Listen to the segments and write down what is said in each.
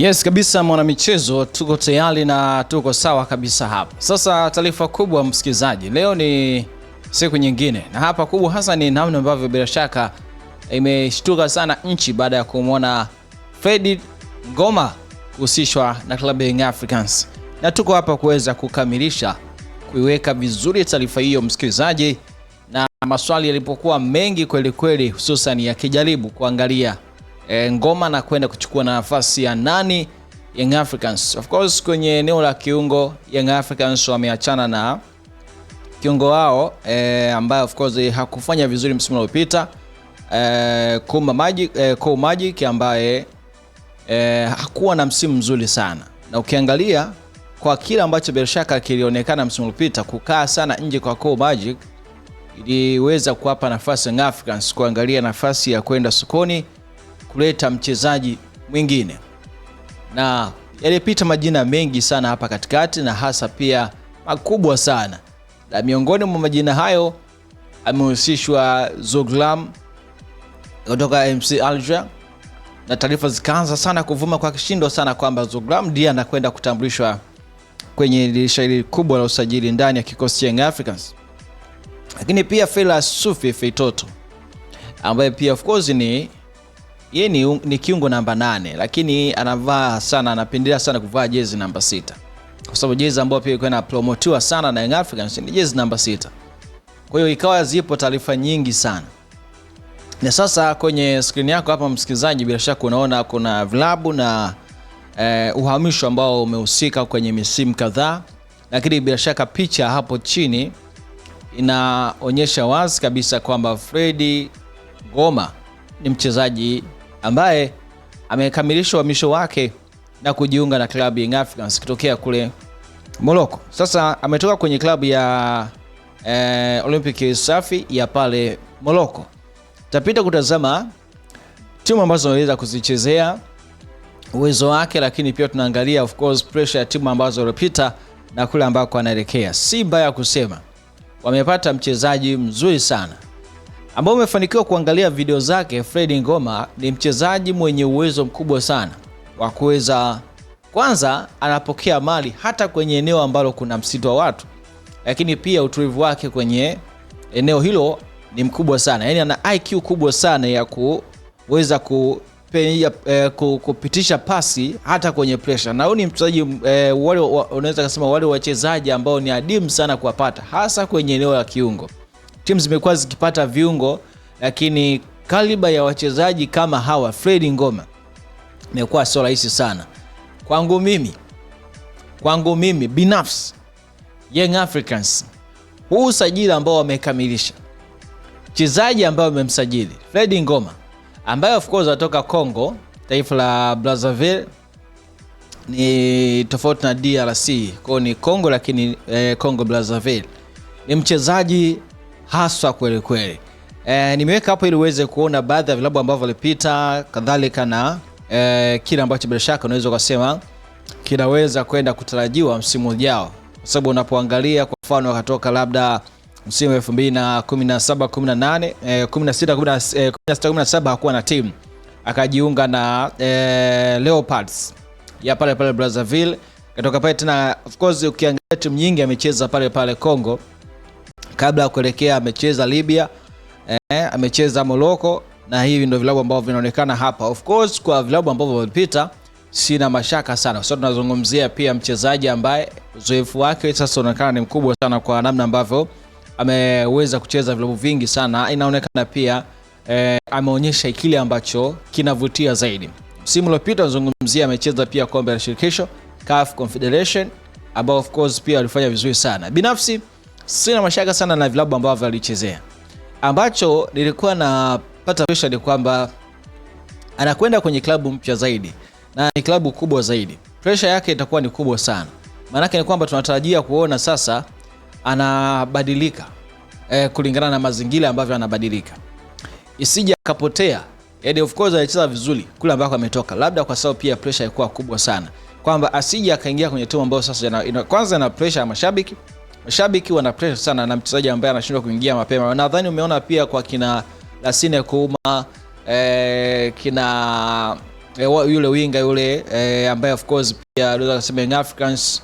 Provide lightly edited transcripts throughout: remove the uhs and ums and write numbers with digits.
Yes kabisa, mwanamichezo, tuko tayari na tuko sawa kabisa hapa. Sasa taarifa kubwa msikilizaji, leo ni siku nyingine, na hapa kubwa hasa ni namna ambavyo bila shaka imeshtuka sana nchi baada ya kumwona Fredi Ngoma kuhusishwa na klabu ya Young Africans, na tuko hapa kuweza kukamilisha kuiweka vizuri taarifa hiyo msikilizaji, na maswali yalipokuwa mengi kweli kweli, hususan yakijaribu kuangalia Ngoma na kwenda kuchukua nafasi ya nani Young Africans. Of course kwenye eneo la kiungo Young Africans wameachana na kiungo wao ambaye of course hakufanya vizuri msimu uliopita, Kuma Magic, Ko Magic ambaye hakuwa na msimu mzuri sana, na ukiangalia kwa kile ambacho bila shaka kilionekana msimu uliopita, kukaa sana nje kwa Ko Magic iliweza kuwapa nafasi Young Africans kuangalia nafasi ya kwenda sokoni kuleta mchezaji mwingine, na yalipita majina mengi sana hapa katikati na hasa pia makubwa sana, na miongoni mwa majina hayo amehusishwa Zoglam kutoka MC Alger, na taarifa zikaanza sana kuvuma kwa kishindo sana kwamba Zoglam ndiye anakwenda kutambulishwa kwenye dirisha hili kubwa la usajili ndani ya kikosi cha Young Africans. Lakini pia Fela Sufi Feitoto ambaye pia of course ni yeye ni kiungo namba 8, lakini anavaa sana, anapendelea sana kuvaa jezi namba 6, kwa sababu jezi ambayo pia ilikuwa inapromotiwa sana na Young Africans ni jezi namba 6. Kwa hiyo ikawa zipo taarifa nyingi sana, na sasa kwenye skrini yako hapa msikilizaji, bila shaka unaona kuna vilabu na uhamisho ambao umehusika kwenye misimu kadhaa, lakini bila shaka picha hapo chini inaonyesha wazi kabisa kwamba Fredi Ngoma ni mchezaji ambaye amekamilisha uhamisho wake na kujiunga na klabu ya Young Africans kutokea kule Morocco. Sasa ametoka kwenye klabu ya Olympic Safi ya pale Morocco. Tapita kutazama timu ambazo anaweza kuzichezea, uwezo wake, lakini pia tunaangalia of course pressure ya timu ambazo alipita na kule ambako anaelekea. Si mbaya kusema wamepata mchezaji mzuri sana ambao umefanikiwa kuangalia video zake. Fredi Ngoma ni mchezaji mwenye uwezo mkubwa sana wa kuweza, kwanza anapokea mali hata kwenye eneo ambalo kuna msitu wa watu, lakini pia utulivu wake kwenye eneo hilo ni mkubwa sana, yaani ana IQ kubwa sana ya kuweza kupitisha pasi hata kwenye pressure. Na huyu ni mchezaji wale unaweza kusema wale wachezaji ambao ni adimu sana kuwapata hasa kwenye eneo la kiungo. Timu zimekuwa zikipata viungo, lakini kaliba ya wachezaji kama hawa Fredi Ngoma imekuwa sio rahisi sana. Kwangu mimi binafsi, Young Africans huu usajili ambao wamekamilisha, mchezaji ambaye wamemsajili Fredi Ngoma ambaye of course anatoka Congo, taifa la Brazzaville, ni tofauti na DRC, kwao ni Congo, lakini Congo Brazzaville, ni mchezaji haswa kweli kweli. Nimeweka hapo ili uweze kuona baadhi ya vilabu ambavyo walipita, kadhalika na kile ambacho bila shaka unaweza ukasema kinaweza kwenda kutarajiwa msimu ujao, kwa sababu unapoangalia kwa mfano akatoka labda msimu 2017 18, 16 17 hakuwa na timu, akajiunga na Leopards ya pale pale Brazzaville, katoka pale tena, of course ukiangalia timu nyingi amecheza pale pale Congo kabla ya kuelekea, amecheza Libya, amecheza Morocco, na hivi ndio vilabu ambavyo vinaonekana hapa. Of course kwa vilabu ambavyo vimepita sina mashaka sana, kwa sababu tunazungumzia pia mchezaji ambaye uzoefu wake sasa unaonekana ni mkubwa sana kwa namna ambavyo ameweza kucheza vilabu vingi sana. Inaonekana pia ameonyesha kile ambacho kinavutia zaidi. Msimu uliopita unazungumzia amecheza pia kombe la shirikisho CAF Confederation, ambao of course pia alifanya vizuri sana. Binafsi sina mashaka sana na vilabu ambavyo alichezea. Ambacho nilikuwa napata pressure ni kwamba anakwenda kwenye klabu mpya zaidi na ni klabu kubwa zaidi, pressure yake itakuwa ni kubwa sana. Maanake ni kwamba tunatarajia kuona sasa anabadilika kulingana na mazingira ambavyo anabadilika, isije akapotea. Yaani of course alicheza vizuri kule ambako ametoka, labda kwa sababu pia pressure ilikuwa kubwa sana, kwamba asije akaingia kwenye timu ambayo sasa kwanza ina pressure ya mashabiki. Mashabiki wana pressure sana na mchezaji ambaye anashindwa kuingia mapema. Nadhani umeona pia kwa kina Lasine Kouma, kina Yule winga yule ambaye of course pia aliweza kusema Young Africans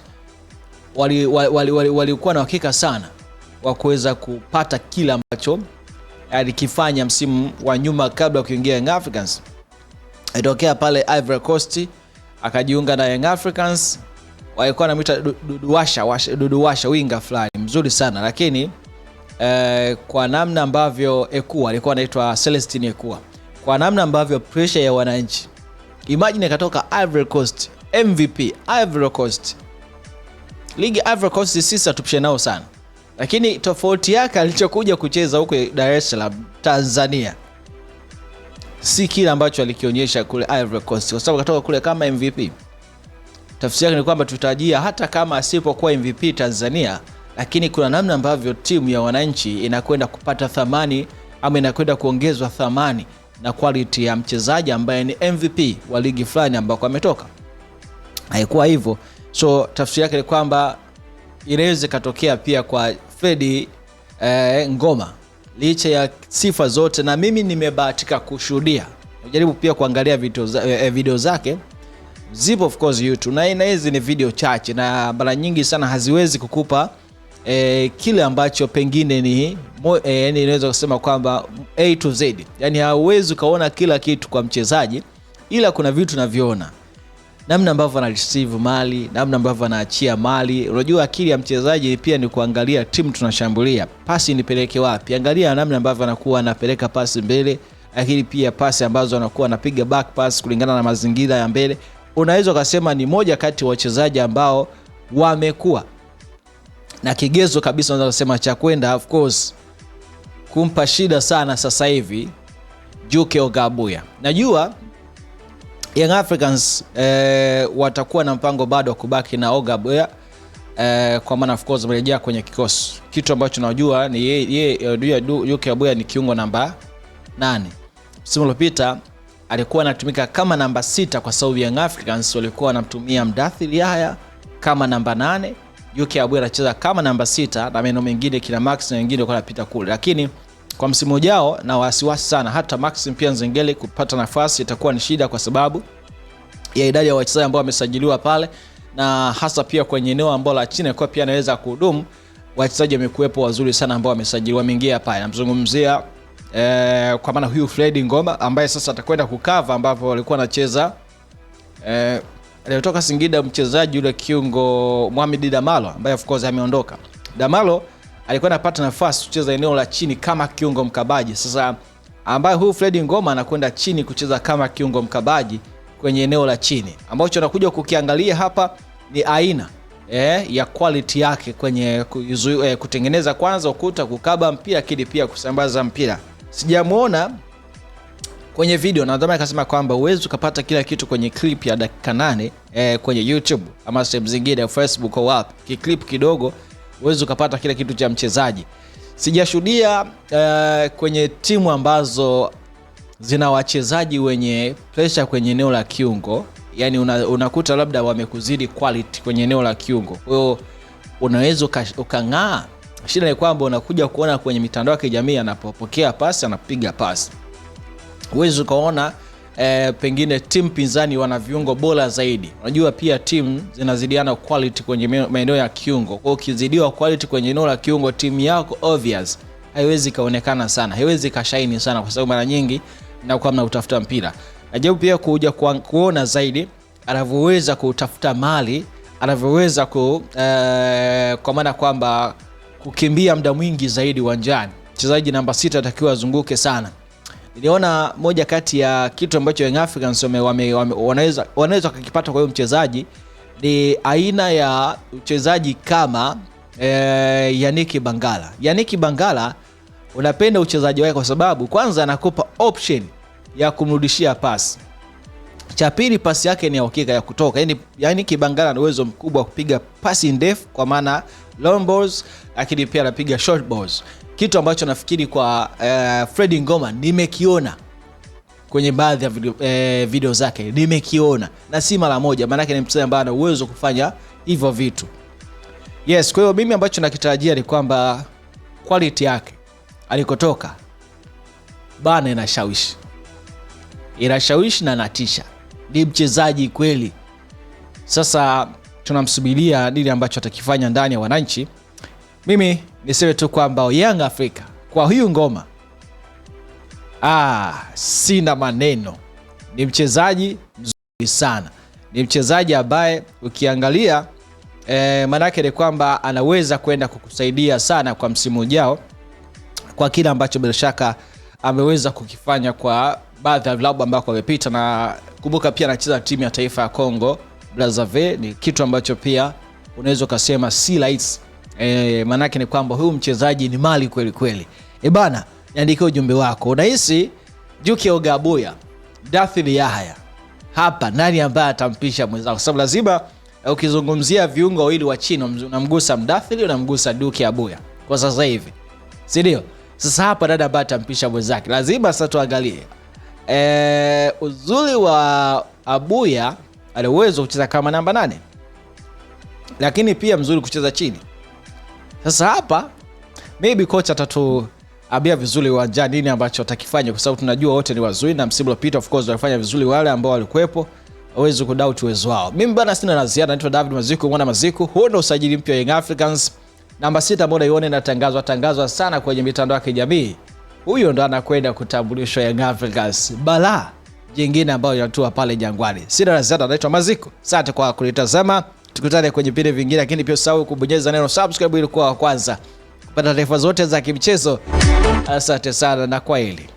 walikuwa wali na uhakika sana wa kuweza kupata kile ambacho alikifanya msimu wa nyuma kabla ya kuingia Young Africans. Alitokea pale Ivory Coast akajiunga na Young Africans, walikuwa wanamuita Duduwasha, winga fulani mzuri sana lakini kwa namna ambavyo Ekua alikuwa anaitwa Celestine Ekua, kwa namna ambavyo pressure ya wananchi, imagine akatoka Ivory Coast MVP Ivory Coast, ligi Ivory Coast sisi hatupishane nao sana, lakini tofauti yake alichokuja kucheza huko Dar es Salaam Tanzania si kile ambacho alikionyesha kule Ivory Coast, kwa sababu katoka kule kama MVP. Tafsiri yake ni kwamba tutarajia hata kama asipokuwa MVP Tanzania, lakini kuna namna ambavyo timu ya wananchi inakwenda kupata thamani ama inakwenda kuongezwa thamani na quality ya mchezaji ambaye ni MVP wa ligi fulani ambako ametoka. Haikuwa hivyo, so tafsiri yake ni kwamba inaweza ikatokea pia kwa Fredi Ngoma licha ya sifa zote, na mimi nimebahatika kushuhudia, najaribu pia kuangalia video zake zipo of course YouTube, na hizi ni video chache na mara nyingi sana haziwezi kukupa kile ambacho pengine ni yani inaweza kusema kwamba A to Z, yani hauwezi ukaona kila kitu kwa mchezaji, ila kuna vitu naviona namna ambavyo ana receive mali, namna ambavyo anaachia mali. Unajua akili ya mchezaji pia ni kuangalia timu tunashambulia, pasi nipeleke wapi. Angalia namna ambavyo anakuwa anapeleka pasi mbele, lakini pia pasi ambazo anakuwa anapiga back pass kulingana na mazingira ya mbele. Unaweza ukasema ni moja kati ya wachezaji ambao wamekuwa na kigezo kabisa, unaweza kusema cha kwenda of course kumpa shida sana sasa hivi Juke Ogabuya. Najua Young Africans watakuwa na mpango bado wa kubaki na Ogabuya kwa maana of course amerejea kwenye kikosi. Kitu ambacho najua ni yeye Juke Abuya ni kiungo namba 8. Msimu uliopita alikuwa anatumika kama namba 6 kwa sababu Young Africans walikuwa wanamtumia Mdathili Yahya kama namba 8. Juke Abuya anacheza kama namba 6 na maeneo mengine kina Max na wengine walikuwa wanapita kule. Lakini kwa msimu ujao na wasiwasi sana, hata Max pia Nzengeli kupata nafasi itakuwa ni shida kwa sababu ya idadi ya wachezaji ambao wamesajiliwa pale, na hasa pia kwenye eneo ambalo la chini kwa pia anaweza kuhudumu. Wachezaji wamekuwepo wazuri sana ambao wamesajiliwa wameingia pale. Namzungumzia kwa maana huyu Fredi Ngoma ambaye sasa atakwenda kukava ambapo walikuwa anacheza aliotoka Singida mchezaji yule kiungo Mohamed Damalo ambaye of course ameondoka. Damalo alikuwa anapata nafasi kucheza eneo la chini kama kiungo mkabaji. Sasa ambaye huyu Fredi Ngoma anakwenda chini kucheza kama kiungo mkabaji kwenye eneo la chini, ambacho nakuja kukiangalia hapa ni aina ya quality yake kwenye kutengeneza kwanza ukuta, kukaba mpira, lakini pia kusambaza mpira. Sijamuona kwenye video na ndio akasema kwamba uwezi ukapata kila kitu kwenye clip ya dakika 8 kwenye YouTube ama sehemu zingine Facebook au wapi. Kiclip kidogo uwezi ukapata kila kitu cha mchezaji. Sijashuhudia kwenye timu ambazo zina wachezaji wenye pressure kwenye eneo la kiungo, yani unakuta labda wamekuzidi quality kwenye eneo la kiungo, kwa hiyo unaweza ukang'aa. Shida ni kwamba unakuja kuona kwenye mitandao ya kijamii anapopokea pasi anapiga pasi, huwezi ukaona pengine timu pinzani wana viungo bora zaidi. Unajua pia timu zinazidiana quality kwenye maeneo ya kiungo, kwa hiyo ukizidiwa quality kwenye eneo la kiungo, timu yako obvious haiwezi kaonekana sana, haiwezi kashaini sana, kwa sababu mara nyingi mnakuwa mnautafuta mpira. Najaribu pia kuja kuona zaidi anavyoweza kutafuta mali, anavyoweza kwa maana kwamba kukimbia muda mwingi zaidi uwanjani. Mchezaji namba 6 atakiwa azunguke sana. Niliona moja kati ya kitu ambacho Young Africans wanaweza kukipata kwa huyo mchezaji ni aina ya mchezaji kama Yannick Bangala. Yannick Bangala unapenda uchezaji wake kwa sababu kwanza anakupa option ya kumrudishia pasi. Cha pili, pasi yake ni ya uhakika ya kutoka. Yaani Kibangala ana uwezo mkubwa wa kupiga pasi ndefu kwa maana long balls, lakini pia anapiga short balls. Kitu ambacho nafikiri kwa Fredi Ngoma nimekiona kwenye baadhi ya video zake nimekiona, na si mara moja, maana yake ni mchezaji ambaye ana uwezo kufanya hivyo vitu. Yes, kwa hiyo mimi ambacho nakitarajia ni kwamba quality yake alikotoka bana inashawishi. Inashawishi na natisha. Ni mchezaji kweli. Sasa tunamsubiria nini ambacho atakifanya ndani ya Wananchi. Mimi niseme tu kwamba Young Africa kwa huyu Ngoma, sina maneno. Ni mchezaji mzuri sana, ni mchezaji ambaye ukiangalia maanake ni kwamba anaweza kwenda kukusaidia sana kwa msimu ujao kwa kile ambacho bila shaka ameweza kukifanya kwa baadhi ya vilabu ambako amepita, na kumbuka pia anacheza timu ya taifa ya Congo Brazzaville. Ni kitu ambacho pia unaweza ukasema si rahisi. Maanake ni kwamba huyu mchezaji ni mali kweli kweli. Bana, niandikie ujumbe wako. Unahisi Duke Ogabuya, Dathili Yahya hapa nani ambaye atampisha mwenzako? Kwa sababu lazima ukizungumzia viungo wawili wa chini unamgusa Mdathili, unamgusa Duke Abuya kwa sasa hivi, si ndio? Sasa hapa dada ambaye atampisha mwenzake lazima sasa tuangalie. Uzuri wa Abuya ana uwezo kucheza kama namba 8, lakini pia mzuri kucheza chini. Sasa hapa maybe kocha atatuambia vizuri uwanjani nini ambacho atakifanya, kwa sababu tunajua wote ni wazuri, na msimu uliopita of course walifanya vizuri wale ambao walikuwepo, hawezi kudoubt uwezo wao. Mimi bana sina la ziada, naitwa David Maziku, mwana Maziku. Huo ndio usajili mpya wa Young Africans namba 6 ambao unaiona inatangazwa tangazwa sana kwenye mitandao ya kijamii. Huyo ndo anakwenda kutambulishwa Young Africans, balaa jingine ambayo inatua pale Jangwani. Sina la ziada, naitwa Maziku. Asante kwa kunitazama, tukutane kwenye vipindi vingine, lakini pia usahau kubonyeza neno subscribe ili kuwa wa kwanza kupata taarifa zote za kimichezo. Asante sana na kwaheri.